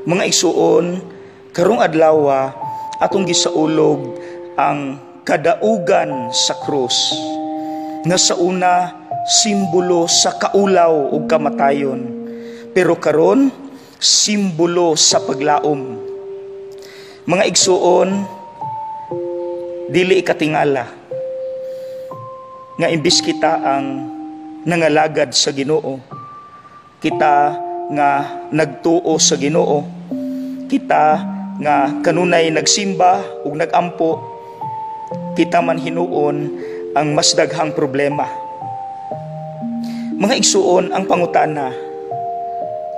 Mga igsuon, karong adlaw atong gisaulog ang kadaugan sa krus nga sa una simbolo sa kaulaw ug kamatayon, pero karon simbolo sa paglaom. Mga igsuon, dili ikatingala nga imbis kita ang nangalagad sa Ginoo, kita nga nagtuo sa Ginoo, kita nga kanunay nagsimba ug nagampo, kita man hinuon ang mas daghang problema. Mga igsuon, ang pangutana,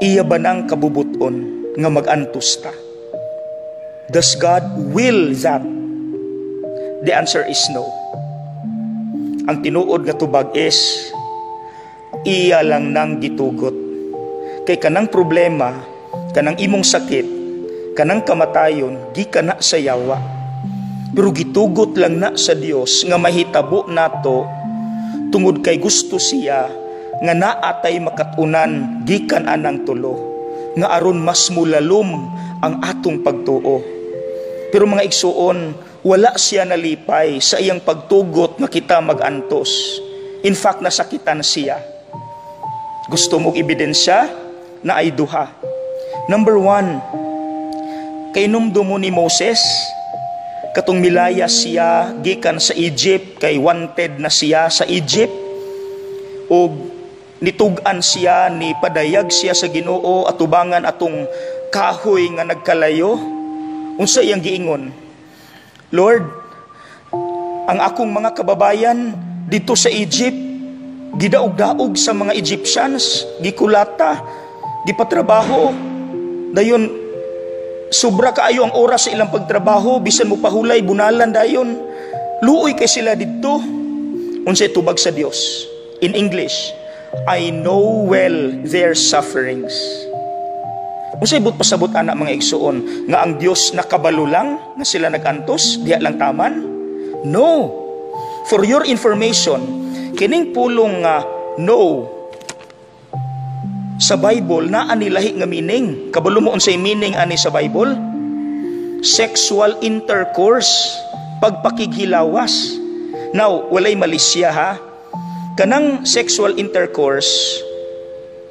iya ba nang kabubuton nga magantos ta? Does God will that? The answer is no. Ang tinuod nga tubag is iya lang nang gitugot. Kay kanang problema, kanang imong sakit, kanang kamatayon, gikan na sa yawa. Pero gitugot lang na sa Dios nga mahitabo nato tungod kay gusto siya nga naatay makatunan gikan anang tulo, nga aron mas mulalom ang atong pagtuo. Pero mga igsuon, wala siya nalipay sa iyang pagtugot nga kita magantos. In fact, nasakitan siya. Gusto mong ebidensya na ay duha. Number one, kay numdumo ni Moses, katong milaya siya gikan sa Egypt, kay wanted na siya sa Egypt, ug nitug-an siya, ni padayag siya sa Ginoo atubangan atong kahoy nga nagkalayo. Unsa iyang giingon? "Lord, ang akong mga kababayan dito sa Egypt gidaog-daog sa mga Egyptians, gikulata, gipatrabaho. Dayon sobra kaayo ang oras sa ilang pagtrabaho, bisan mo pahulay bunalan dayon. Luoy kay sila didto." Unsay tubag sa Dios? In English, "I know well their sufferings." Unsay buot pasabot ana, mga igsuon? Nga ang Dios nakabalo lang nga sila nagantos, diha lang taman? No. For your information, kining pulong nga "know" sa Bible naa ni lahi nga meaning. Kabalo mo unsay meaning ani sa Bible? Sexual intercourse, pagpakighilawas. Now, walay malisya ha. Kanang sexual intercourse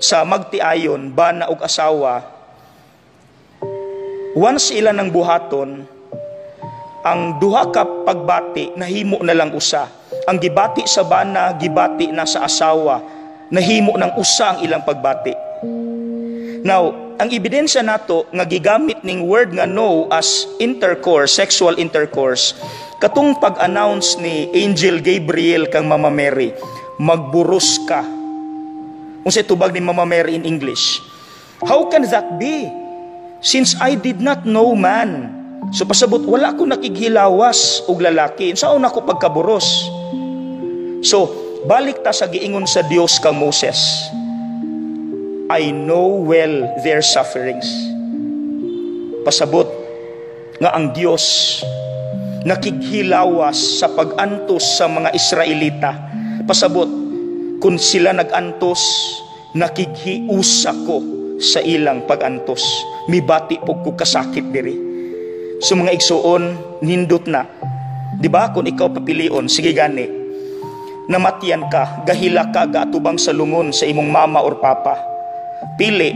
sa magtiayon, bana ug asawa, once ila ng buhaton, ang duha ka pagbati nahimo na lang usa. Ang gibati sa bana, gibati na sa asawa, nahimo ng usa ang ilang pagbati. Now, ang ebidensya nato nga gigamit ning word nga "know" as intercourse, sexual intercourse, katong pag-announce ni Angel Gabriel kang Mama Mary, "Magburos ka." Unsay tubag ni Mama Mary in English? "How can that be? Since I did not know man." So pasabot, wala ko nakighilawas og lalaki. Unsaon ako pagkaburos? So, balik ta sa giingon sa Dios kang Moses. "I know well their sufferings." Pasabot nga ang Dios nakighilawas sa pag-antos sa mga Israelita. Pasabot, kung sila nag-antos, nakighiusa ko sa ilang pag-antos. Mibati po ko kasakit diri. So mga igsuon, nindot na. Di ba kung ikaw papilion, sige gani, namatyan ka, gahila ka, gaatubang sa lungon sa imong mama or papa. Pili,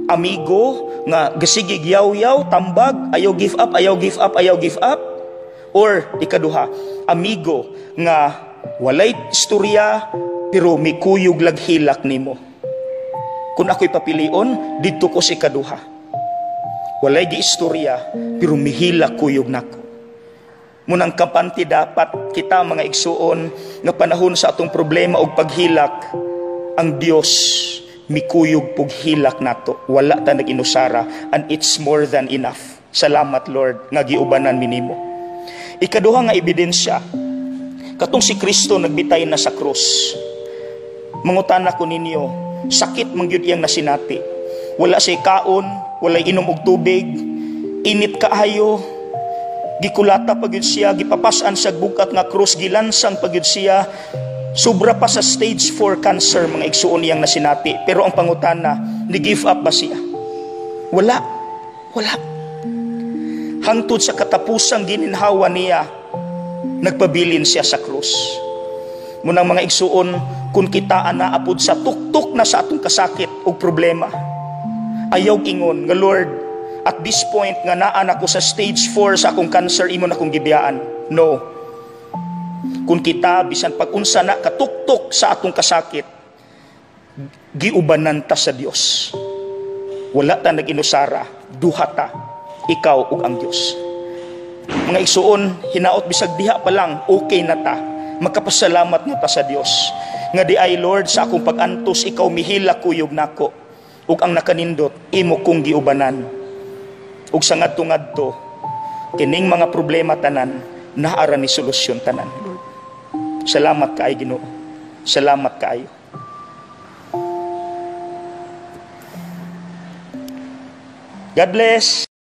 amigo nga gasigig yaw-yaw, tambag, ayaw give up, ayaw give up, ayaw give up. Or ikaduha, amigo nga walay istorya pero mikuyog lag hilak nimo. Kung ako'y papilion, didto ko sa ikaduha. Walay giistorya pero mihilak kuyog nako. Munang kampante dapat kita, mga igsuon, nga panahon sa atong problema og paghilak, ang Dios mikuyog pug hilak nato. Wala ta nag-inusara and it's more than enough. Salamat, Lord, nga giubanan minimo. Ikaduha nga ebidensya, katong si Kristo nagbitay na sa krus. Mangutana ko ninyo, sakit man gyud iyang nasinati. Wala siya kaon, walay inom og tubig, init kaayo, gikulata pa gyud siya, gipapas-an sa bugat nga krus, gilansang pa gyud siya. Sobra pa sa stage 4 cancer, mga igsuon, niyang nasinati. Pero ang pangutana, ni give up ba siya? Wala. Wala. Hangtod sa katapusang gininhawa niya, nagpabilin siya sa krus. Mao nang, mga igsuon, kung kita ana apod sa tuktok na sa atong kasakit o problema, ayaw ingon nga, "Lord, at this point nga naa na ko sa stage 4 sa akong cancer, imo na kong gibiyaan." No. Kung kita bisan pag-unsa na katuktok sa atong kasakit, giubanan ta sa Dios. Wala ta nag-inusara, duha ta, ikaw ug ang Dios. Mga igsuon, hinaot bisag diha pa lang, okay na ta. Magkapasalamat nga ta sa Dios. Nga diay, Lord, sa akong pag-antos, ikaw mihila kuyog nako. Ug ang nakanindot, imo kong giubanan. Ug sa ngadto-ngadto, kining mga problema tanan, naa ra ni solusyon tanan. Lord. Salamat kaayo, Ginoo. Salamat kaayo. God bless.